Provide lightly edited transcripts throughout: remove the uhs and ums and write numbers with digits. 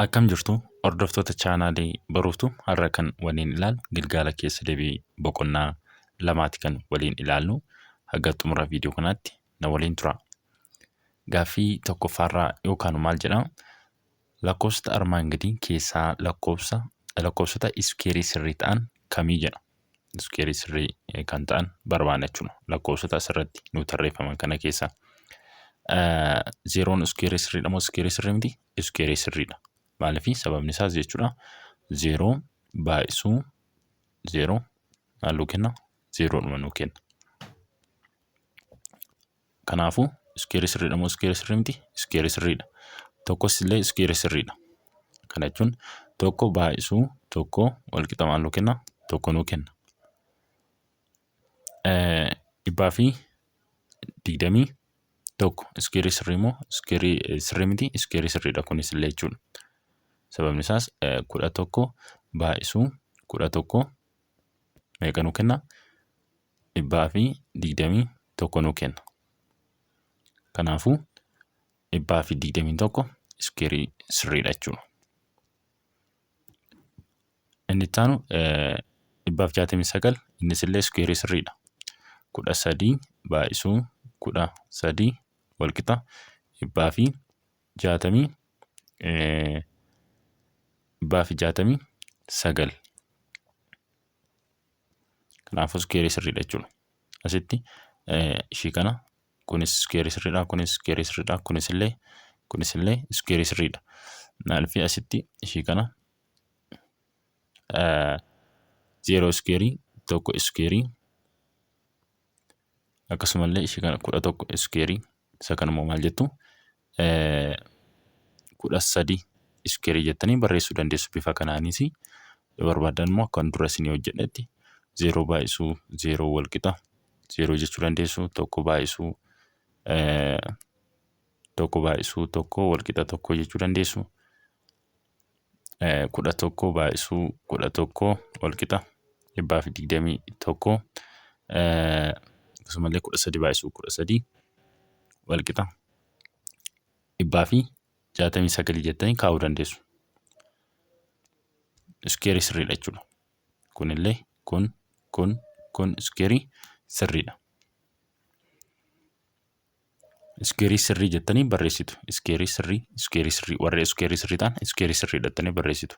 Akkam jirtu hordoftoota chaanaalii Baruuftuu, har'a kan waliin ilaallu gilgaala keessa deebii boqonnaa lamaati kan waliin ilaallu. Haga xumura viidiyoo kanaatti na waliin tura. Gaaffii tokkoffaarraa yookaan maal jedha? Lakkoofsota armaan gadii keessaa lakkoofsota iskeerii sirrii ta'an kamii jedha. Iskeerii sirrii kan ta'an barbaanna jechuudha. Lakkoofsota asirratti nu tarreeffaman kana keessaa. Zeeroon iskeerii sirriidha moo iskeerii sirrii miti? Iskeerii sirriidha. Maaliif? Sababni isaas jechuudha, zeeroo baay'isuu zeeroo maal nuu kenna? Zeeroodhuma nuu kenna. Kanaafuu iskeerii sirriidha moo iskeerii sirrii miti? Iskeerii sirriidha. Tokkos illee iskeerii sirriidha. Kana jechuun tokko baay'isuu tokko walqixa maal nuu kenna? Tokko nuu kenna. 121 iskeerii sirrii moo iskeerii sirrii miti? Iskeerii sirriidha kunis illee jechuudha. Sababni isaas 11 baay'isuu 11 meeqa nuu kenna? 121 nuu kenna. Kanaafuu 121 iskeerii sirriidha jechuudha. Inni itti aanu 169, innis illee iskeerii sirriidha. 13 baay'isuu 13 walqixa dhibbaa fi jaatamii 169. Kanaafuu iskeerii sirriidha jechuudha. Asitti ishii kana, kunis iskeerii sirriidha, kunis iskeerii sirriidha, kunis illee iskeerii sirriidha. Maaliif? Asitti ishii kana zeeroo iskeerii, tokko iskeerii, akkasumallee ishii kana 11 iskeerii, isa kana immoo maal jettu? 13 iskeerii jettanii barreessuu dandeessu. Bifa kanaanis yoo barbaaddan immoo akkan dura isinii hojjedhetti zeeroo baay'isuu zeeroo walqixa zeeroo jechuu dandeessu, tokko baay'isuu tokko baay'isuu tokko walqixa tokko jechuu dandeessu, 11 baay'isuu 11 walqixa 121, akkasumallee 13 baay'isuu 13 walqixa 169 jettanii kaa'uu dandeessu. Iskeerii sirriidha jechuudha. Kunillee kun iskeerii sirriidha. Iskeerii sirrii jettanii barreessitu. Iskeerii sirrii, iskeerii sirrii, warri iskeerii sirrii ta'an iskeerii sirriidha jettanii barreessitu.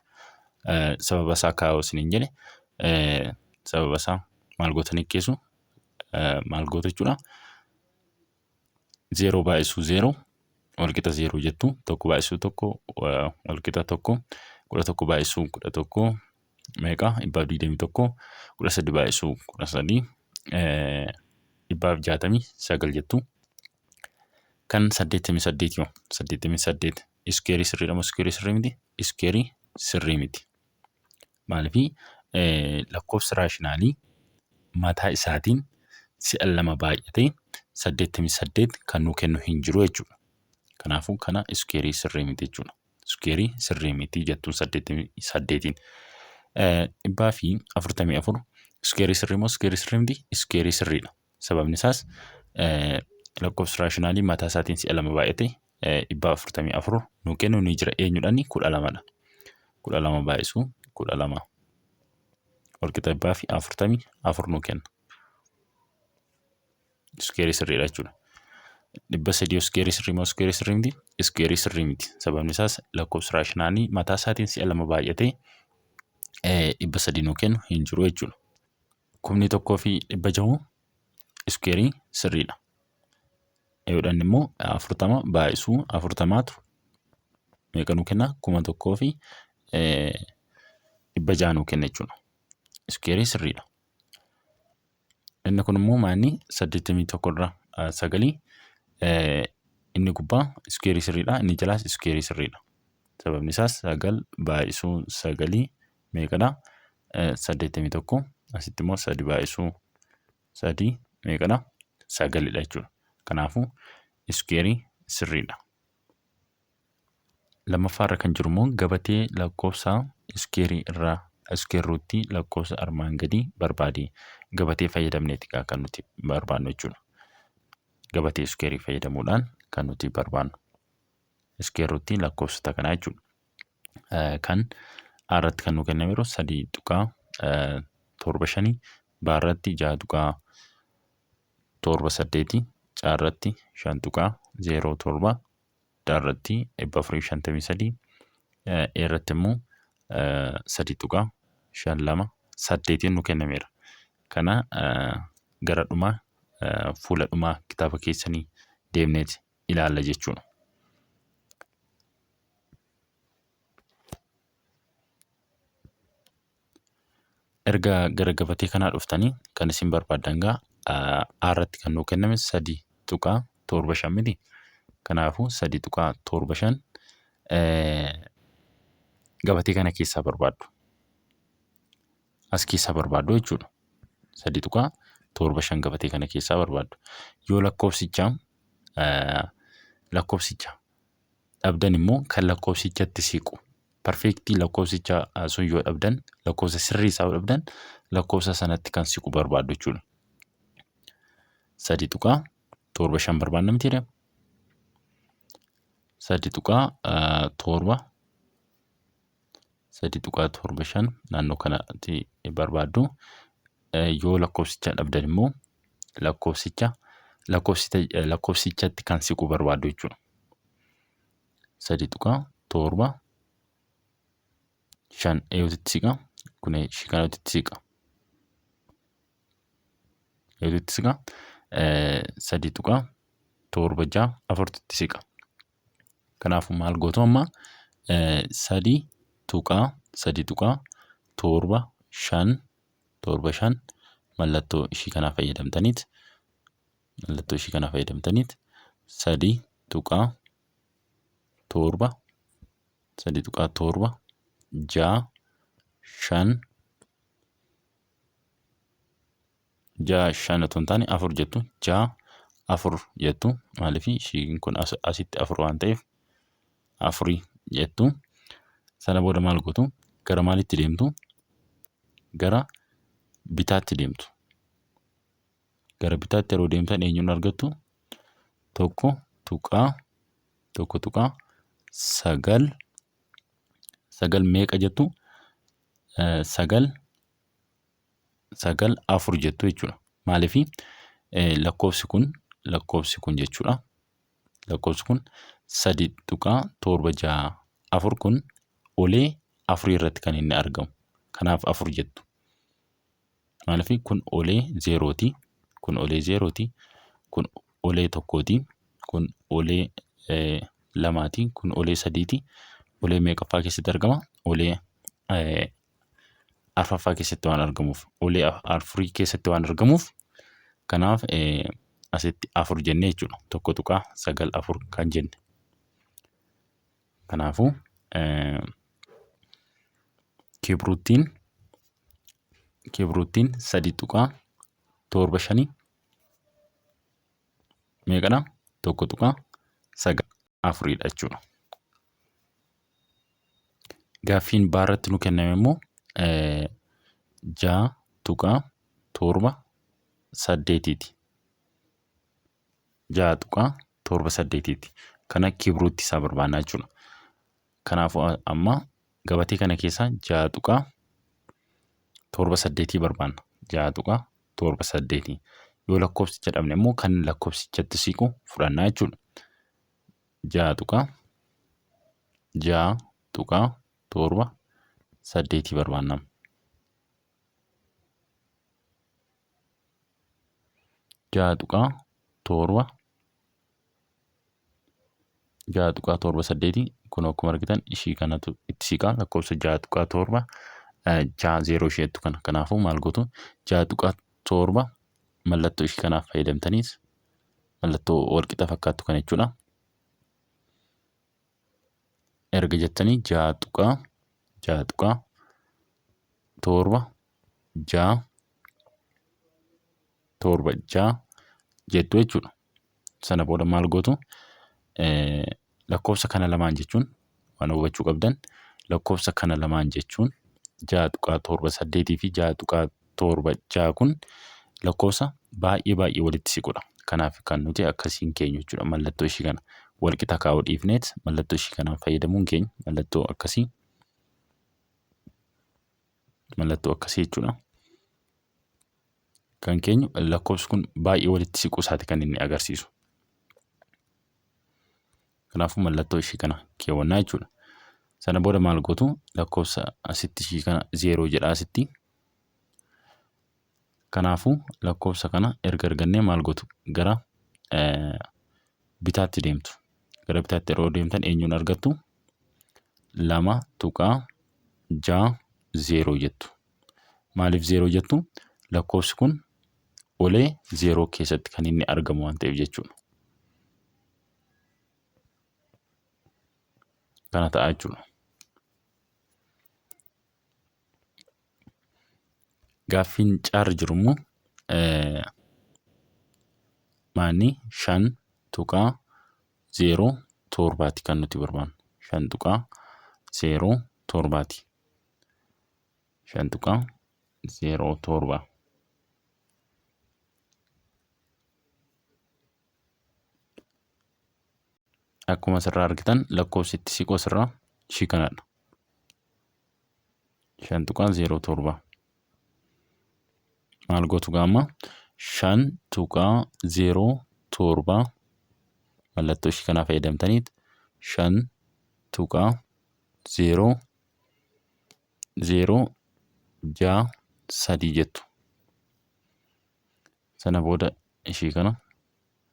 Sababa isaa kaa'uu isiniin jedhe, sababa isaa maal gootanii keessu, maal gootu jechuudha? Zeeroo baay'isuu zeeroo walqixa zeeroo jettu, tokko baay'isuu tokko walqixa tokko, 11 baay'isuu 11 meeqa? 121, 13 baay'isuu 13 169 jettu. Kan 88 yoo 88 iskeerii sirriidha moo iskeerii sirrii miti? Iskeerii sirrii miti. Maaliif? Lakkoofsi raashinaalii mataa isaatiin si'a lama baay'atee 88 kan nuu kennu hin jiru jechuudha. Kanaafuu kana iskeerii sirrii miti jechuudha. Iskeerii sirrii miti jettuun 88n. 144 iskeerii sirrii moo iskeerii sirrii miti? Iskeerii sirriidha. Sababni isaas lakkoofsi raashinaalii mataa isaatiin si'a lama baay'ate 144 nuu kennu ni jira. Eenyudhaan? 12dha. 12 baay'isuu 12 walqixa 144 nuu kenna. Iskeerii sirriidha jechuudha. 300 iskeerii sirrii moo iskeerii sirrii miti? Iskeerii sirrii miti. Sababni isaas lakkoofsi raashinaalii mataa isaatiin si'a lama baay'atee 300 nuu kennu hin jiru jechuudha. 1600 iskeerii sirriidha. Eeyyadhaan immoo 40 baay'isuu 40tu meeqa nuu kenna? 1600 nuu kenna jechuudha. Iskeerii sirriidha. Inni kun immoo maanni 81 irra sagalii, inni gubbaa iskeerii sirriidha, inni jalaas iskeerii sirriidha. Sababni isaas sagal baay'isuu sagalii meeqadha? 81. Asitti immoo sadi baay'isuu sadii meeqadha? Sagalidha jechuudha. Kanaafuu iskeerii sirriidha. Lammaffaa irra kan jiru immoo gabatee lakkoofsa iskeerii irraa iskeer ruutii lakkoofsa armaan gadii barbaadi. Gabatee fayyadamneeti kan nuti barbaannu jechuudha. Gabatee iskeerii fayyadamuudhaan kan nuti barbaannu. Iskeer ruutii lakkoofsota kanaa jechuudha. Kan A irratti kan nu kennameeru 3.75, B irratti 6.78, C irratti 5.07, D irratti 453, E irratti immoo 3.528 nu kennameera. Kana gara dhumaa fuula dhumaa kitaaba keessanii deemneeti ilaalla jechuudha. Erga gara gabatee kanaa dhuftanii kan isin barbaaddan gaa A irratti kan nuu kenname 3.75 miti. Kanaafuu 3.75 gabatee kana keessaa barbaaddu. As keessaa barbaaddu jechuudha. 3.75 gabatee kana keessaa barbaaddu. Yoo lakkoofsicha dhabdan immoo kan lakkoofsichatti siqu perfeektii lakkoofsicha sun yoo dhabdan, lakkoofsa sirrii isaa yoo dhabdan, lakkoofsa sanatti kan siqu barbaaddu jechuudha. 3.75 barbaadna miti jedhama. 3.7, 3.75 naannoo kanatti barbaaddu. Yoo lakkoofsicha dhabdan immoo lakkoofsichatti kan siqu barbaaddu jechuudha. 3.75 eeyyotitti siqa? Kun ishii kanatti siqa. Eeyyotitti siqa? 3.76 afurtitti siqa. Kanaafuu maal gootu amma? 3.75, 75 mallattoo ishii kanaa fayyadamtaniit, mallattoo ishii kanaa fayyadamtaniit 3.7, 3.765, 65 otoo hin taane afur jettu, 64 jettu. Maaliif? Ishiin kun asitti afur waan ta'eef afurii jettu. Sana booda maal gootu? Gara maalitti deemtu? Gara bitaatti deemtu. Gara bitaatti yeroo deemtan eenyuun argattu? 1.1.9 sagal meeqa jettu? 9 9 4 jettu jechuudha. Maaliif? Lakkoofsi kun jechuudha. Lakkoofsi kun 3.764 kun olee afurii irratti kan inni argamu. Kanaaf afur jettu. Maaliif? Kun olee zeerooti. Kun olee zeerooti. Kun olee tokkooti. Kun olee lamaati. Kun olee sadiiti. Olee meeqaffaa keessatti argama? Olee arfaffaa keessatti waan argamuuf. Olee afurii keessatti waan argamuuf, kanaaf asitti afur jennee jechuudha. 1.94 kan jenne. Kanaafuu cube rootiin 3.75 meeqadha? 1.94dha jechuudha. Gaaffiin baarratti nu kenname immoo 6.78ti. 6.78ti. Kana cube rootii isaa barbaannaa jechuudha. Kanaafuu amma gabatee kana keessaa 6.78 barbaanna. 6.78. Yoo lakkoofsicha dhabne immoo kan lakkoofsichatti siqu fudhannaa jechuudha. 6.78 barbaanna. 6.7, 6.78 kun akkuma argitan ishii kanatu itti siqaa, lakkoofsa 6.760 isheettu kana. Kanaafuu maal gootu? 6.7 mallattoo ishii kanaaf fayyadamtaniis, mallattoo walqixa fakkaattu kana jechuudha. Erga jettanii 6.76 76 jettu jechuudha. Sana booda maal gootu? Lakkoofsa kana lamaan jechuun, waan hubachuu qabdan, lakkoofsa kana lamaan jechuun 6.78 fi 6.76 kun lakkoofsa baay'ee baay'ee walitti siqudha. Kanaaf kan nuti akkasiin keenyu jechuudha. Mallattoo ishii kana walqixa kaa'uu dhiifneet mallattoo ishii kanaan fayyadamuun keenya mallattoo akkasii. Mallattoo akkasii jechuudha. Kan keenyu lakkoofsi kun baay'ee walitti siquu isaati kan inni agarsiisu. Kanaafuu mallattoo ishii kana keewwannaa jechuudha. Sana booda maal gootu lakkoofsa asitti ishii kana 0 jedha asitti. Kanaafuu lakkoofsa kana erga argannee maal gootu gara bitaatti deemtu. Gara bitaatti yeroo deemtan eenyuun argattu? 2.60 jettu. Maaliif 0 jettu? Lakkoofsi kun olee 0 keessatti kan inni argamu waan ta'eef jechuudha. Kana ta'a jechuudha. Gaaffiin caarra jiru immoo maanni 5.07ti kan nuti barbaannu. 5.07ti. 5.07. Akkuma asirraa argitan lakkoofsi itti siqu asirraa ishii kanadha. 5.07. Maal gootu gaama? 5.07 mallattoo ishii kanaa fayyadamtaniit 5.0063 jettu. Sana booda ishii kana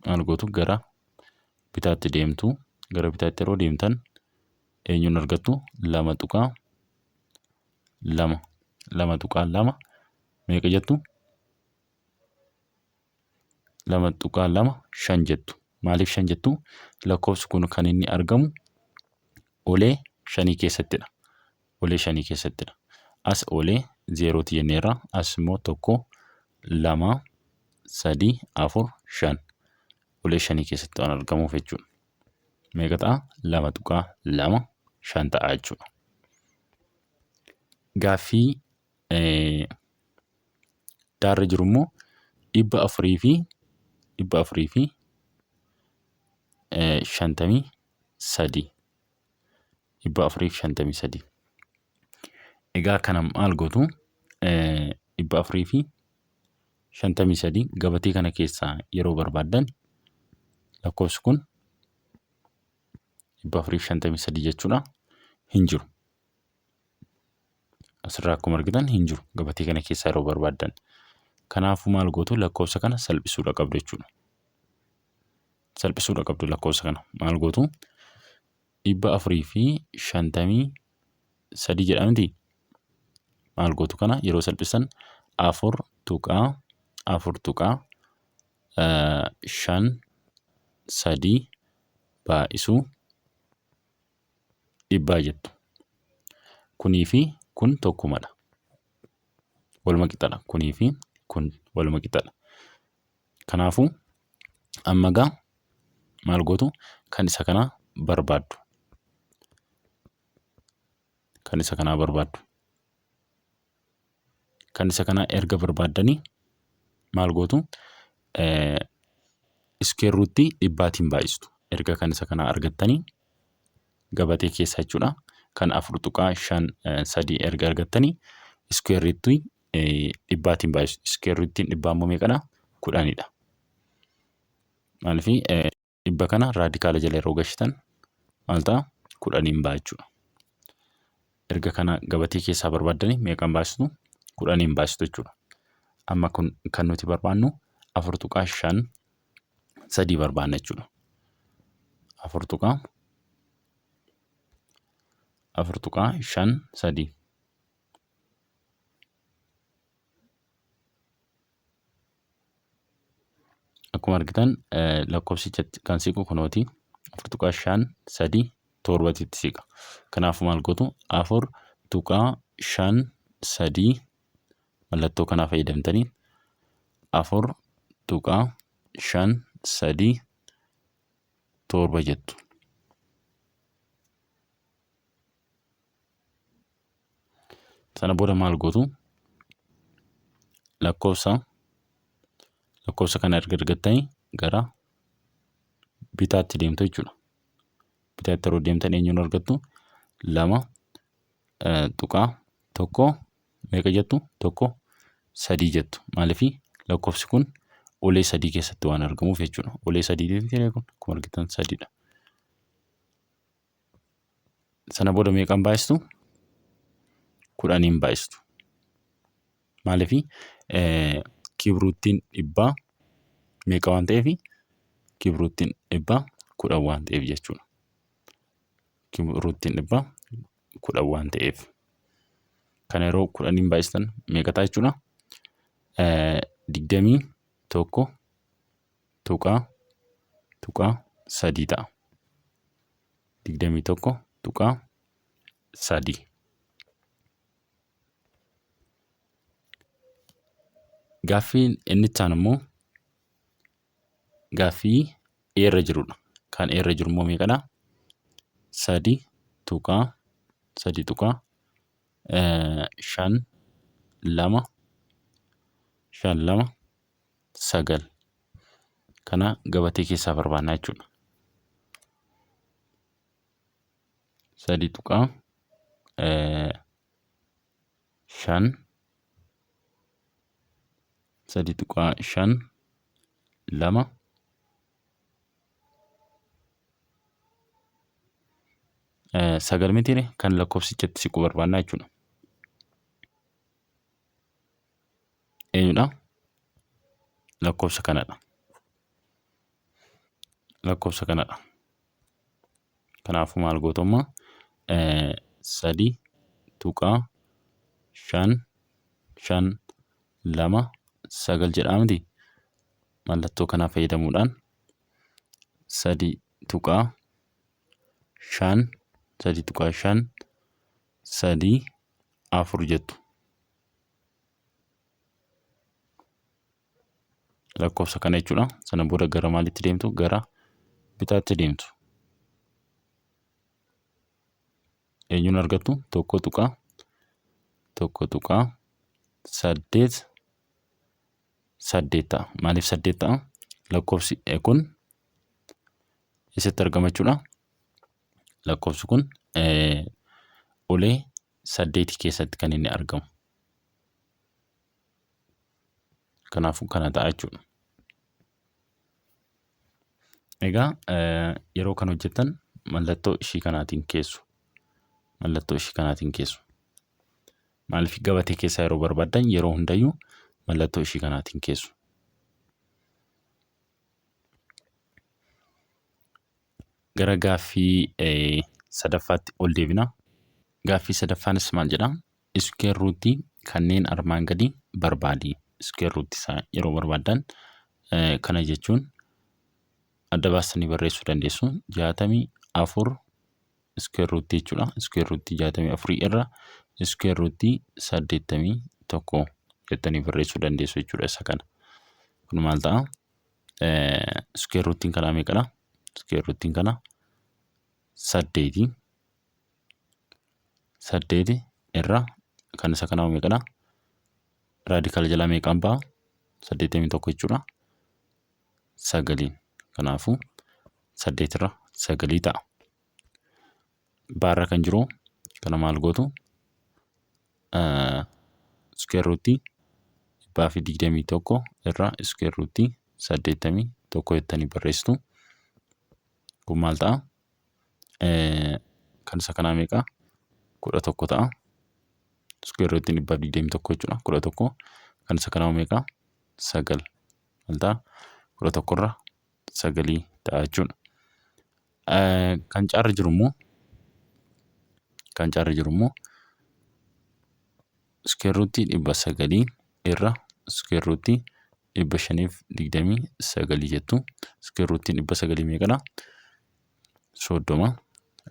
maal gootu gara bitaatti deemtu. Gara bitaatti yeroo deemtan eenyuun argattu? 2.2 2.2 meeqa jettu? 2.25 jettu. Maaliif 5 jettu? Lakkoofsi kun kan inni argamu olee shanii keessattidha. Olee shanii keessattidha. As olee zeerooti jenneerra. As immoo 1, 2, 3, 4, 5. Olee shanii keessatti waan argamuuf jechuudha. Meeqa ta'a? 2.25 ta'a jechuudha. Gaaffii daarra jiru immoo 453. 453. Egaa kana maal gootu? 453 gabatee kana keessaa yeroo barbaaddan lakkoofsi kun 453 jechuudha hin jiru. Asirraa akkuma argitan hin jiru gabatee kana keessaa yeroo barbaaddan. Kanaafuu maal gootu lakkoofsa kana salphisuudha qabdu jechuudha. Salphisuudha qabdu lakkoofsa kana maal gootu 453 jedha miti. Maal gootu kana yeroo salphisan afur tuqaa afur tuqaa shan sadii baay'isuu dhibbaa jettu. Kunii fi kun tokkumadha. Waluma qixadha. Kunii fi kun waluma qixadha. Kanaafuu amma egaa maal gootu kan isa kanaa barbaaddu. Kan isa kanaa barbaaddu. Kan isa kanaa erga barbaaddanii maal gootu iskeer ruutii dhibbaatiin baay'istu. Erga kan isa kanaa argattanii gabatee keessaa jechuudha. Kan 4.53 erga argattanii iskeer ruutii dhibbaatiin baay'istu. Iskeer ruutiin dhibbaa immoo meeqadha? 10dha. Maaliif dhibba kana raadikaala jala yeroo gashitan maal ta'a? 10n ba'a jechuudha. Erga kana gabatee keessaa barbaaddanii meeqaan baasistu? 10n baasistu jechuudha. Amma kun kan nuti barbaannu 4.53 barbaanna jechuudha. Afur tuqaa 4.53. Akkuma argitan lakkoofsichatti kan siqu kunooti 4.537tti siqa. Kanaafuu maal gootu 4.53 mallattoo kanaa fayyadamtanii 4.537 jettu. Sana booda maal gootu lakkoofsa kana erga argattanii gara bitaatti deemtu jechuudha. Bitaatti yeroo deemtan eenyuun argattu? 2 tuqaa tokko Meeqa jettu? Tokko sadii jettu. Maaliif lakkoofsi kun olee sadii keessatti waan argamuuf jechuudha. Olee sadii kun akkuma argitan sadiidha. Sana booda meeqaan baay'istu? Kudhaniin baay'istu. Maaliif kiibruuttiin dhibbaa meeqa waan ta'eef kiibruuttiin dhibbaa 10 waan ta'eef jechuudha. Kiibruuttiin dhibbaa 10 waan ta'eef. Kana yeroo kudhaniin baay'istan meeqa ta'a jechuudha? 21.3 ta'a. 21.3. Gaaffiin inni itti aanu immoo gaaffii A irra jirudha. Kan A irra jiru immoo meeqadha? Sadi tuqaa sadi tuqaa shan lama shan lama sagal. Kana gabatee keessaa barbaannaa jechuudha. Sadi tuqaa shan sadi tuqaa shan lama sagal mitiire kan lakkoofsichatti siqu barbaannaa jechuudha. Eenyudha? Lakkoofsa kanadha. Lakkoofsa kanadha. Kanaafuu maal gootu amma sadi tuqaa shan shan lama sagal jedhaa miti. Mallattoo kanaa fayyadamuudhaan sadi tuqaa shan sadi tuqaa shan sadii afur jettu. Lakkoofsa kana jechuudha. Sana booda gara maalitti deemtu? Gara bitaatti deemtu. Eenyuun argattu? Tokko tuqaa tokko tuqaa saddeet saddeet ta'a. Maaliif saddeet ta'a? Lakkoofsi kun eessatti argama jechuudha? Lakkoofsi kun olee saddeeti keessatti kan inni argamu. Kanaafuu kana ta'a jechuudha. Egaa yeroo kan hojjettan mallattoo ishii kanaatiin keessu. Mallattoo ishii kanaatiin keessu. Maaliif gabatee keessaa yeroo barbaaddan yeroo hundayyuu mallattoo ishii kanaatiin keessu. Gara gaaffii sadaffaatti ol deebina. Gaaffii sadaffaanis maal jedha? Iskuweer ruutii kanneen armaan gadii barbaadi. Iskuweer ruutii isaa yeroo barbaaddan kana jechuun adda baastanii barreessuu dandeessu. 64 iskuweer ruutii jechuudha. Iskuweer ruutii 64 irra iskuweer ruutii 81 jettanii barreessuu dandeessu jechuudha isa kana. Kun maal ta'a? Iskuweer ruutiin kanaa meeqadha? Iskuweer ruutiin kana saddeeti. Saddeeti irra kan isa kanaa meeqadha? Raadikaala jalaa meeqaan ba'a? 81 jechuudha. Sagaliin. Kanaafuu saddeet irra sagalii ta'a. Baarra kan jiru kana maal gootu? Iskuweer ruutii 121 irra iskuweer ruutii 81 jettanii barreessitu. Kun maal ta'a? Kan isa kanaa meeqa? 11 ta'a. Iskuweer ruutiin 121 jechuudha. 11 kan isa kanaa meeqa? 9 maal ta'a? 11 irra sagalii ta'a jechuudha. Kan caarra jiru immoo kan caarra jiru immoo iskuweer ruutii 900 irra iskuweer ruutii 529 jettu. Iskuweer ruutiin 900 meeqadha? 30.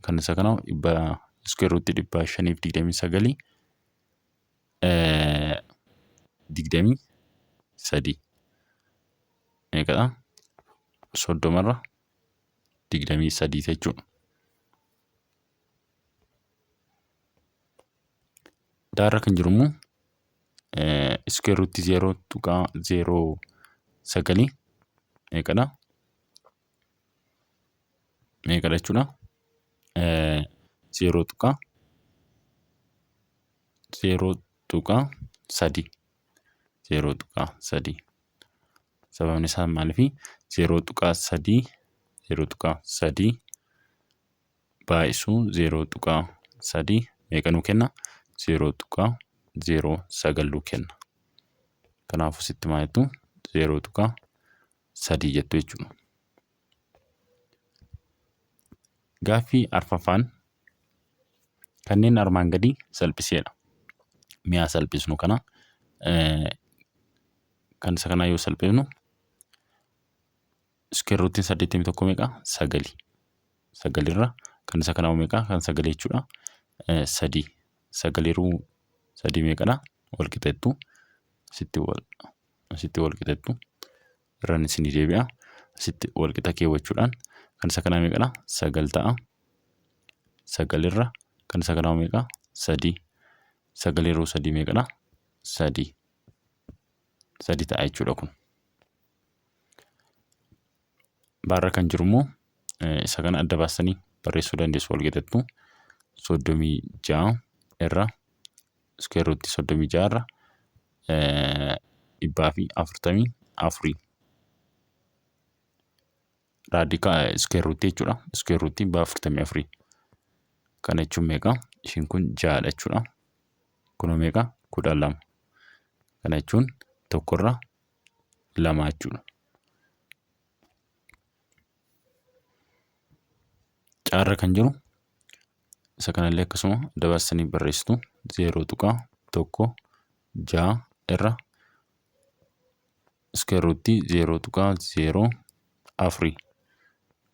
Kan isa kanaa dhibba iskuweer ruutii 529 23 meeqadha? 30 irra 23 jechuudha. Daarra kan jiru immoo iskuweer ruutii 0.09 meeqadha? Meeqadha jechuudha? Zeeroo tuqaa zeeroo tuqaa sadii. Zeeroo tuqaa sadii. Sababni isaa maaliifi 0.3 0.3 baay'isuu 0.3 meeqa nuu kenna? 0.09 nuu kenna. Kanaafuu sitti maal jettu? 0.3 jettu jechuudha. Gaaffii arfaffaan kanneen armaan gadii salphiseedha. Mi'a salphisnu kana kan isa kanaa yoo salphifnu iskeer ruutiin 81 meeqa? Sagali. Sagalirra kan isa kanaa meeqa? Kan sagalii jechuudha. Sadii. Sagaliruu sadii meeqadha? Wal qixxeettu. Asitti wal asitti wal qixxeettu. Irraan isinii deebi'a. Asitti wal qixa keewwachuudhaan kan isa kanaa meeqadha? Sagal ta'a. Sagalirra kan isa kanaa meeqa? Sadii. Sagal yeroo sadii meeqadha? Sadii. Sadi ta'a jechuudha kun. Baarra kan jiru immoo isa kana adda baastanii barreessuu dandeessu wal qixxettu. 36 irra iskeer ruutii 36 irra 144 raadikaa iskeer ruutii jechuudha. Iskeer ruutii 144 kana jechuun meeqa? Ishiin kun ja'adha jechuudha. Kunoo meeqa? 12. Kana jechuun tokkorra lama jechuudha. Caarra kan jiru isa kanallee akkasuma dabarsanii barreessitu 0.16 irra iskeer ruutii 0.04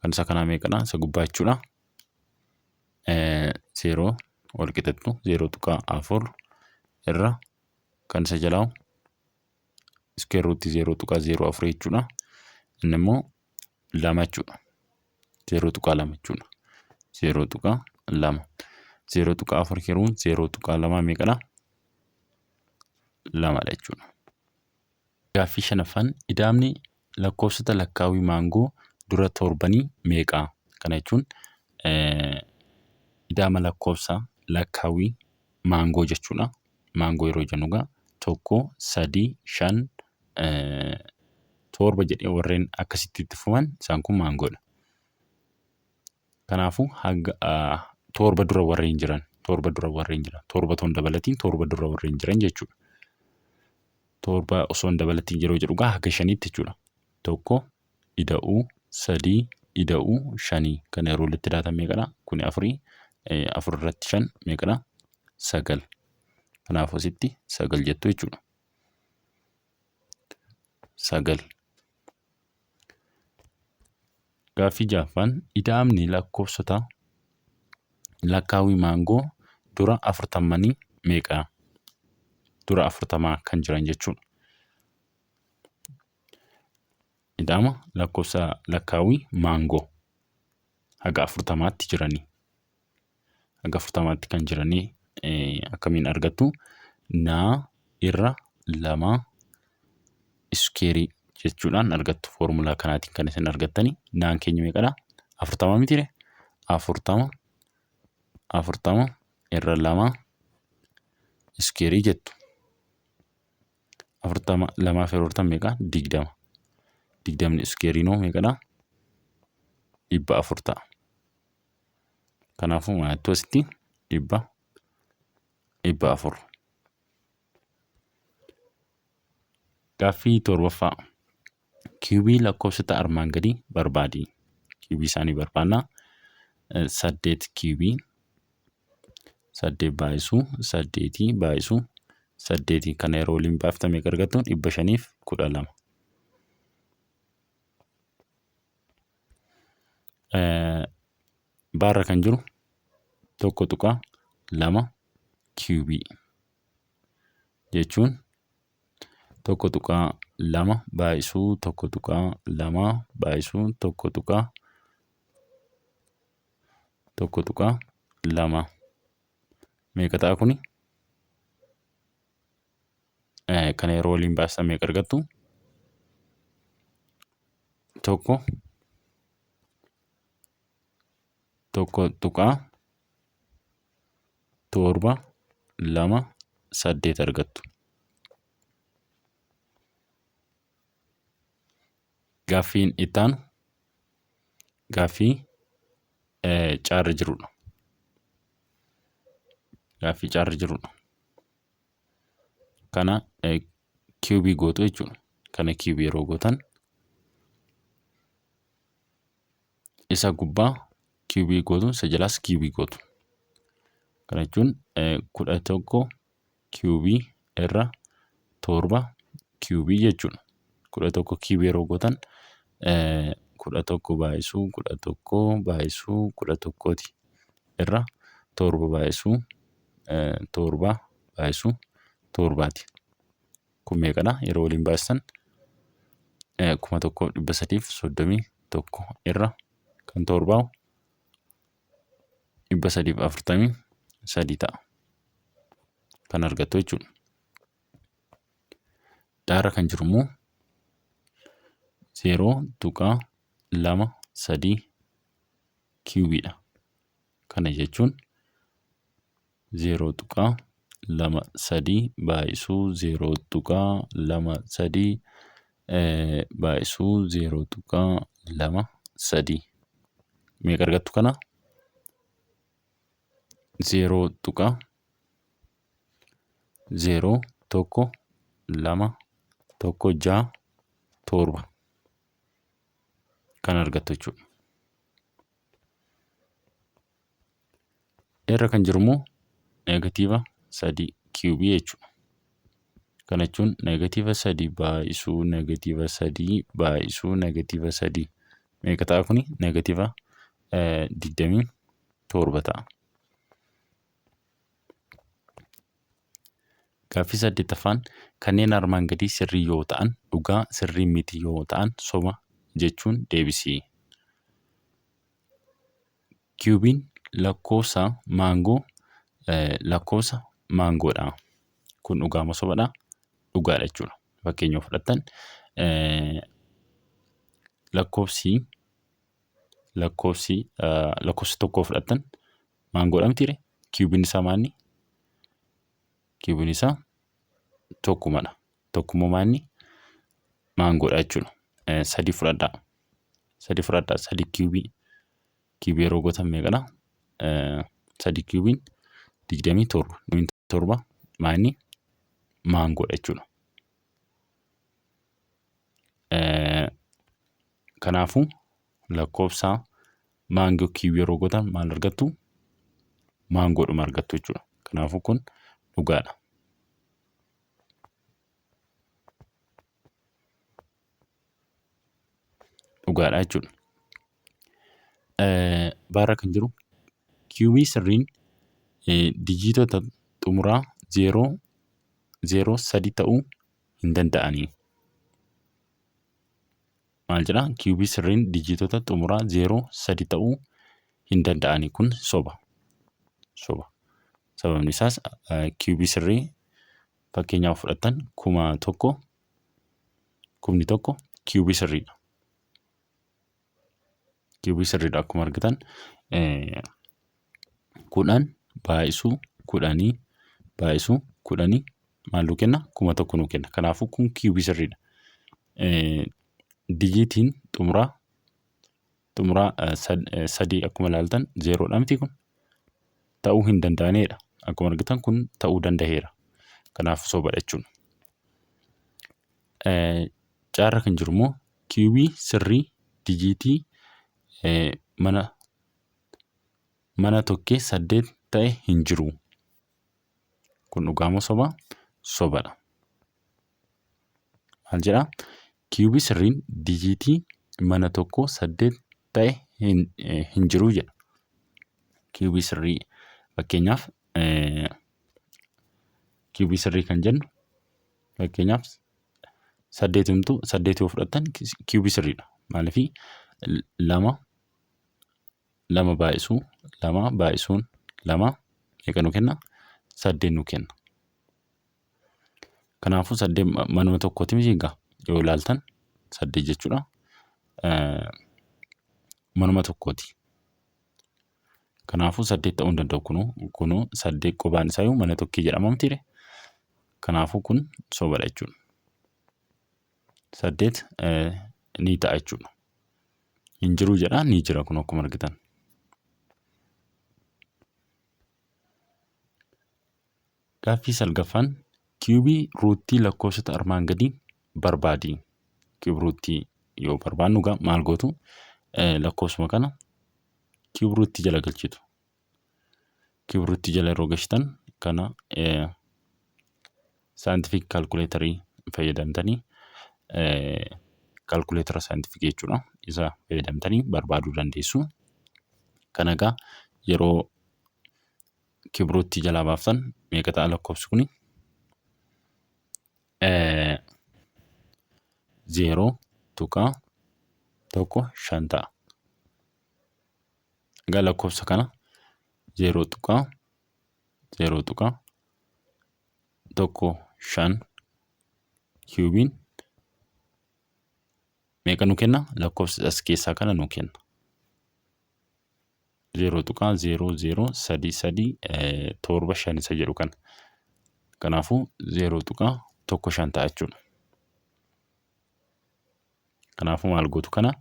kan isa kanaa meeqadha? Isa gubbaa jechuudha. 0 wal qixattu 0.4 irra kan isa jalaa iskeer ruutii 0.04 jechuudha. Inni immoo lama jechuudha. 0.2 jechuudha. 0.2. 0.4 hiruu 0.2 meeqadha? Lamadha jechuudha. Gaaffii shanaffaan ida'amni lakkoofsota lakkaawii maangoo dura torbanii meeqa? Kana jechuun ida'ama lakkoofsa lakkaawii maangoo jechuudha. Maangoo yeroo jennu egaa tokko, sadii, shan, torba jedhee warreen akkasitti itti fufan isaan kun maangoodha. Kanaafuu hanga torba dura warreen jiran torba dura warreen jiran torba otoo hin dabalatiin torba dura warreen jiran jechuudha. Torba osoo hin dabalatiin yeroo jedhu egaa haga shaniitti jechuudha. Tokko ida'uu sadii ida'uu shanii kana yeroo walitti daatan meeqadha? Kuni afurii afur irratti shan meeqadha? Sagal. Kanaafuu asitti sagal jettu jechuudha. Sagal. Gaaffii ja'affaan ida'amni lakkoofsota lakkaawwii maangoo dura afurtammanii meeqa? Dura afurtamaa kan jiran jechuudha. Ida'ama lakkoofsa lakkaawwii maangoo haga afurtamaatti jiranii. Haga afurtamaatti kan jiranii akkamiin argattu? Naa irra lama iskeerii jechuudhaan argattu. Foormulaa kanaatiin kan isin argattani. Naan keenya meeqadha? 40 mitiire? 40 40 irra lama iskeerii jettu. 40 lamaaf yeroo afurtama meeqa? 20. Digdamni iskeeriinoo meeqadha? 400 ta'a. Kanaafuu mallattoo asitti 400. Gaaffii torbaffaa. Kiiwubii lakkoofsota armaan gadii barbaadi. Kiiwubii isaanii barbaanna. Saddeet kiiwubii saddeet baay'isuu saddeetii baay'isuu saddeetii kana yeroo waliin baaftan meeqa argattu? 512. Baarra kan jiru 1.2 kiiwubii jechuun 1.2 baay'isuu 1.2 baay'isuu 1.1.2 meeqa ta'a kuni? Kana yeroo waliin baastan meeqa argattu? Tokko 1.7 2 8 argattu. Gaaffiin itti aanu gaaffii caarra jirudha. Gaaffii caarra jirudha. Kana kiubii gootu jechuudha. Kana kiubii yeroo gootan isa gubbaa kiubii gootu isa jalaas kiubii gootu. Kana jechuun 11 kiubii irra 7 kiubii jechuudha. 11 kiubii yeroo gootan 11 baay'isuu 11 baay'isuu 11ti irra 7 baay'isuu 7 baay'isuu 7ti. Kun meeqadha? Yeroo waliin baay'isan 1331 irra kan torbaa'u 343 ta'a. Kan argattu jechuudha. Daarra kan jiru immoo 0.23 kiubiidha. Kana jechuun 0.23 baay'isuu 0.23 baay'isuu 0.23 meeqa argattu kana? 0.012167 kan argattu jechuudha. Irra kan jiru immoo negatiiva 3 kiubii jechuudha. Kana jechuun negatiiva 3 baay'isuu negatiiva 3 baay'isuu negatiiva 3 meeqa ta'a kuni? Negatiiva 27 ta'a. Gaaffii 8ffaan kanneen armaan gadii sirrii yoo ta'an dhugaa, sirrii miti yoo ta'an soba jechuun deebisi. Kiubiin lakkoofsa maangoo lakkoofsa maangoodha. Kun dhugaa moo sobadha? Dhugaadha jechuudha. Fakkeenya yoo fudhattan lakkoofsi lakkoofsi lakkoofsa tokko fudhattan maangoodha mitiire? Kiubiin isaa maanni? Kiubiin isaa tokkumadha. Tokkummaa maanni? Maangoodha jechuudha. Sadi fudhadhaa. Sadi fudhadhaa. Sadi kiubii. Kiubii yeroo gootan meeqadha? Sadi kiubiin 27. 27 maanni? Maangoodha jechuudha. Kanaafuu lakkoofsa maangoo kiiwii yeroo gootan maal argattu? Maangoodhuma argattu jechuudha. Kanaafuu kun dhugaadha. Dhugaadha jechuudha. Baarra kan jiru kiiwii sirriin dijiitota xumuraa 0 0 3 ta'uu hin danda'anii. Maal jedha? Kiiwubii sirriin dijiitota xumuraa 0 3 ta'uu hin danda'anii. Kun soba. Soba. Sababni isaas kiiwubii sirrii fakkeenyaaf fudhattan 1000 1000 kiiwubii sirriidha. Kiiwubii sirriidha akkuma argitan 10 baay'isuu 10 baay'isuu 10 maal nuu kenna? 1000 nuu kenna. Kanaafuu kun kiiwubii sirriidha. Dijiitiin xumuraa xumuraa sadii akkuma ilaaltan zeeroodha miti kun ta'uu hin danda'anidha. Akkuma argitan kun ta'uu danda'eera. Kanaaf sobadha jechuudha. Caarra kan jiru immoo kiiwubii sirrii dijiitii mana mana tokkee 8 ta'e hin jiru. Kun dhugaa moo soba? Sobadha. Maal jedhaa? Kiiwubii sirriin dijiitii mana tokko 8 ta'e hin jiru jedha. Kiiwubii sirrii fakkeenyaaf kiiwubii sirrii kan jennu fakkeenyaaf saddeetumtu 8 yoo fudhattan kiiwubii sirriidha. Maaliif lama lama baay'isuu lama baay'isuun lama meeqa nu kenna? 8 nu kenna. Kanaafuu 8 manuma tokkooti miti egaa yoo ilaaltan 8 jechuudha. Manuma tokkooti. Kanaafuu 8 ta'uu hin danda'u kunuu kunuu 8 qobaan isaayyuu mana tokkee jedhama mitiire. Kanaafuu kun sobadha jechuudha. 8 ni ta'a jechuudha. Hin jiru jedha, ni jira kun akkuma argitan. Gaaffii salgaffaan kiyuubii ruuttii lakkoofsota armaan gadii barbaadi. Kiyuub ruuttii yoo barbaannu egaa maal gootu? Lakkoofsuma kana kiyuub ruuttii jala galchitu. Kiyuub ruuttii jala yeroo galchitan kana saayintifik kaalkuleetarii fayyadamtanii, kaalkuleetara saayintifikii jechuudha. Isa fayyadamtanii barbaaduu dandeessu. Kana egaa yeroo kiyuub ruuttii jalaa baaftan meeqa ta'a lakkoofsi kuni? 0.15 ta'a. Egaa lakkoofsa kana 0.0.15 kiyuubiin meeqa nu kenna? Lakkoofsa as keessaa kana nu kenna. 0.003375 isa jedhu kana. Kanaafuu 0.15 ta'a jechuudha. Kanaafuu maal gootu kana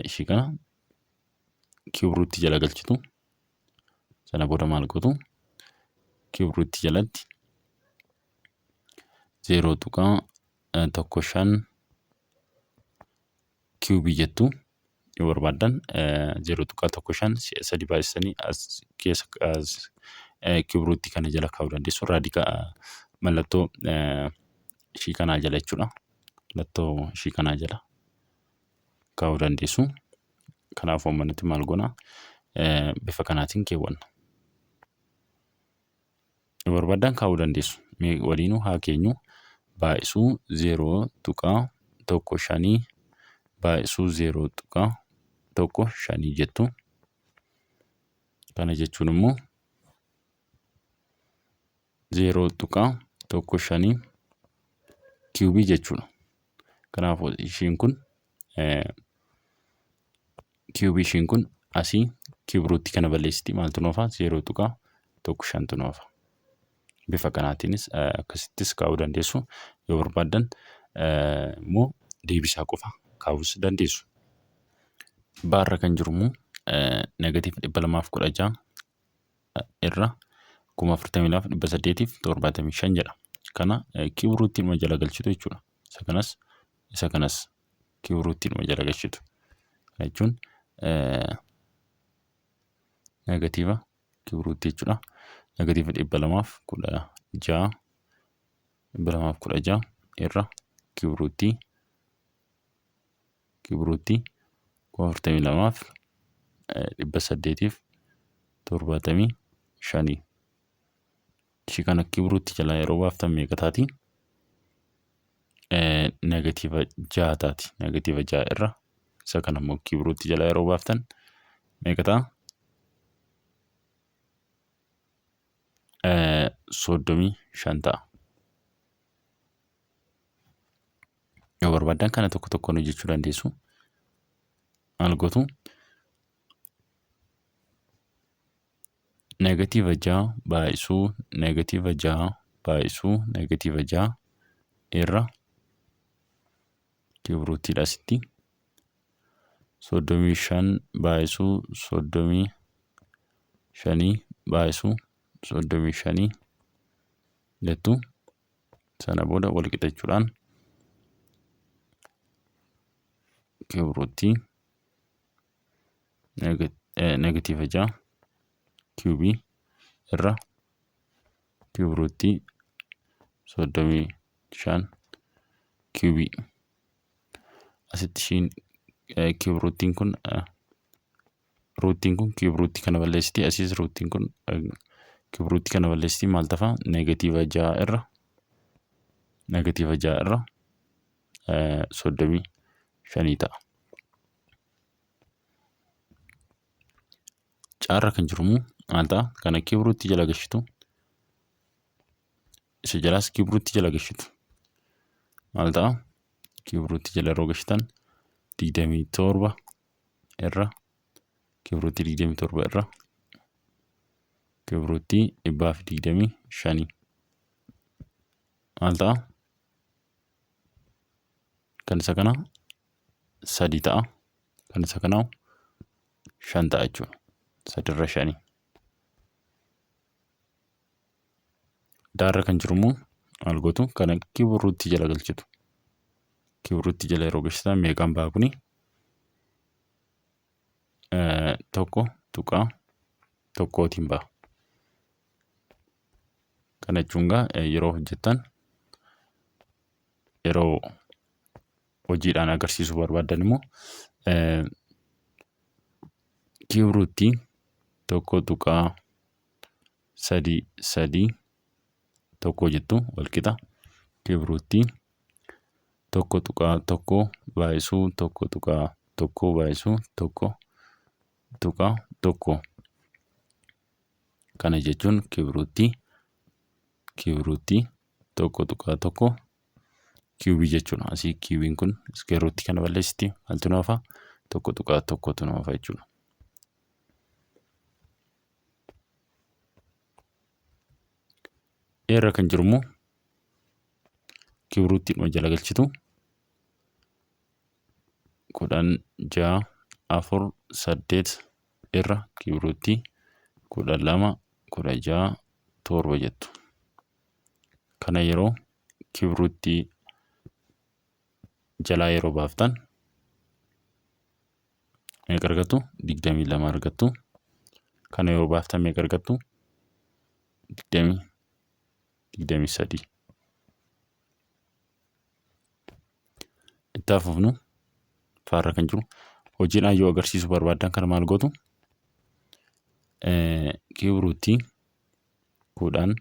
ishii kana kiyuub ruutii jala galchitu. Sana booda maal gootu? Kiyuub ruutii jalatti 0.15 kiyuubii jettu. Yoo barbaaddan 0.15 si'a sadi baay'isanii as keessa as kiyuub ruutii kana jala kaa'uu dandeessu. Raadikaa mallattoo ishii kanaa jala jechuudha. Mallattoo ishii kanaa jala kaa'uu dandeessu. Kanaafuu amma nuti maal goona? Bifa kanaatiin keewwanna. Yoo barbaaddan kaa'uu dandeessu. Mee waliinuu haa keenyu. Baay'isuu 0.15 baay'isuu 0.15 jettu. Kana jechuun immoo 0.15 kiyuubii jechuudha. Kanaafuu ishiin kun kiyuubii ishiin kun asii kiyuub ruutii kana balleessiti, maaltu nu hafa? 0.15tu nu hafa. Bifa kanaatiinis akkasittis kaa'uu dandeessu. Yoo barbaaddan immoo deebisaa qofa kaa'uus dandeessu. Baarra kan jiru immoo negatiiva 216 irra 42,875 jedha. Kana kiyuub ruutiinuma jala galchitu jechuudha. Isa kanas isa kanas kiyuub ruutiinuma jala galchitu. Kana jechuun negatiiva kiyuub ruutii jechuudha. Negatiiva 216, 216 irra kiyuub ruutii kiyuub ruutii 42,875. Ishii kana kiyuub ruutii jalaa yeroo baaftan meeqa taati? Negatiiva 6 taati. Negatiiva 6 irra isa kana immoo kiyuub ruutii jalaa yeroo baaftan meeqa ta'a? 35 ta'a. Yoo barbaaddan kana tokko tokkoon hojjechuu dandeessu. Maal gootu? Negatiiva 6 baay'isuu negatiiva 6 baay'isuu negatiiva 6 irra kiyuub ruutiidha asitti. 35 baay'isuu 35 baay'isuu 35 jettu. Sana booda wal qixa jechuudhaan kiyuub ruutii negatiiva 6 kiyuubii irra kiyuub ruutii 35 kiyuubii. Asitti ishiin kiyuub ruutiin kun, ruutiin kun kiyuub ruutii kana balleessiti. Asiis ruutiin kun kiyuub ruutii kana balleessiti. Maal tafa? Negatiiva 6 irra negatiiva 6 irra 35 ta'a. Caarra kan jiru immoo maal ta'a? Kana kiyuub ruutii jala gashitu. Isa jalaas kiyuub ruutii jala gashitu. Maal ta'a? Kiyuub ruutii jala yeroo gashitan 27 irra kiyuub ruutii 27 irra kiyuub ruutii 125. Maal ta'a? Kan isa kanaa 3 ta'a. Kan isa kanaa 5 ta'a jechuudha. Sadirra shanii. Daarra kan jiru immoo maal gootu? Kana kiburruutti jala galchitu. Kiburruutti jala yeroo galchitan meeqaan ba'a kuni? 1.1tiin ba'a. Kana jechuun gaa yeroo hojjettan yeroo hojiidhaan agarsiisuu barbaaddan immoo kiibruutti 1.331 jettu walqixa kiibruutti 1.1 baay'isuu 1.1 baay'isuu 1.1. Kana jechuun kiibruutti 1.1 kiibii jechuudha. Asii kiibiin kun iskeeruutti kana balleessiti maaltu nu hafa? 1.1tu nu hafa jechuudha. Irra kan jiru immoo kiibruuttiidhuma jala galchitu 10 6 4 8 irra kiibruuttii 12 16 7 jettu. Kana yeroo kiibruuttii jalaa yeroo baaftan meeqa argattu? 22 argattu. Kana yeroo baaftan meeqa argattu? 23. Itti hafuufnu faarra kan jiru hojiidhaan yoo agarsiisuu barbaaddan kana maal gootu? Kiibruuttii 10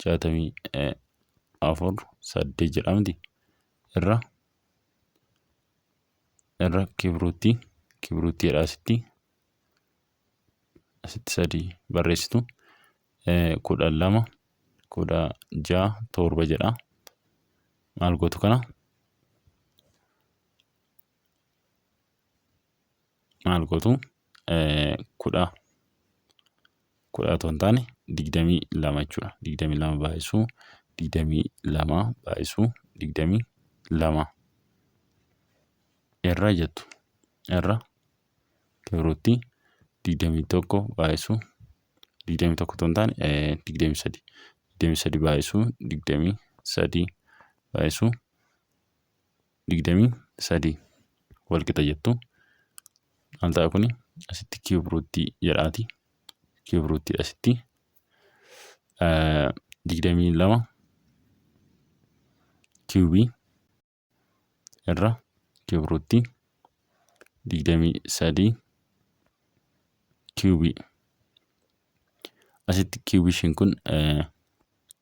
64 8 jedhamti irra kiibruuttiidha asitti 3 barreessitu 12 16 7 jedha. Maal gootu kana? Maal gootu? Kudha otoo hin taane 22 jechuudha. 22 baay'isuu 22 baay'isuu 22 irra jettu irra kibiruutti 21 baay'isuu 21 otoo hin taane 23 23 baay'isuu 23 baay'isuu 23 wal qixa jettu. Maal ta'a kuni? Asitti kiibruuttii jedhaati. Kiibruuttii asitti 22 kiubii irra kiibruuttii 23 kiubii. Asitti kiubii ishiin kun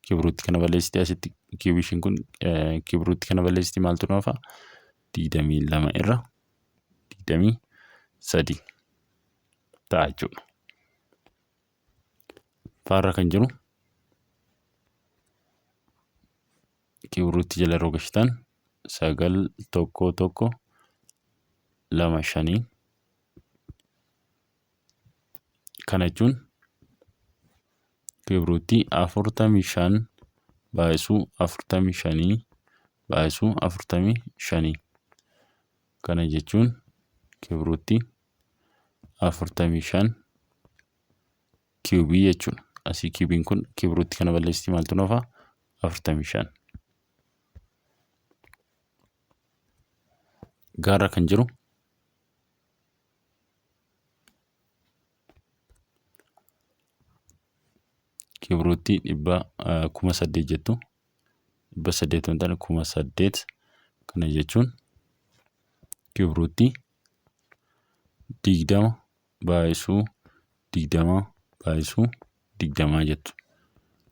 kiibruutti kana balleessiti. Asitti kiubii ishiin kun kiibruutti kana balleessiti maaltu nu hafa? 22 irra 23 ta'a jechuudha. Faarra kan jiru kiibruutti jala yeroo gashitan 9 1 1 2 5. Kana jechuun kiibruuttii 45 baay'isuu 45 baay'isuu 45. Kana jechuun kiibruuttii 45 kiubii jechuudha. Asii kiubiin kun kiibruuttii kana balleessitii maaltu nu hafa? 45. Gaarra kan jiru Kibruutti dhibba 8000 jettu. 800 hin taane 8000. Kana jechuun kibruutti 20 baay'isuu 20 baay'isuu 20 jettu.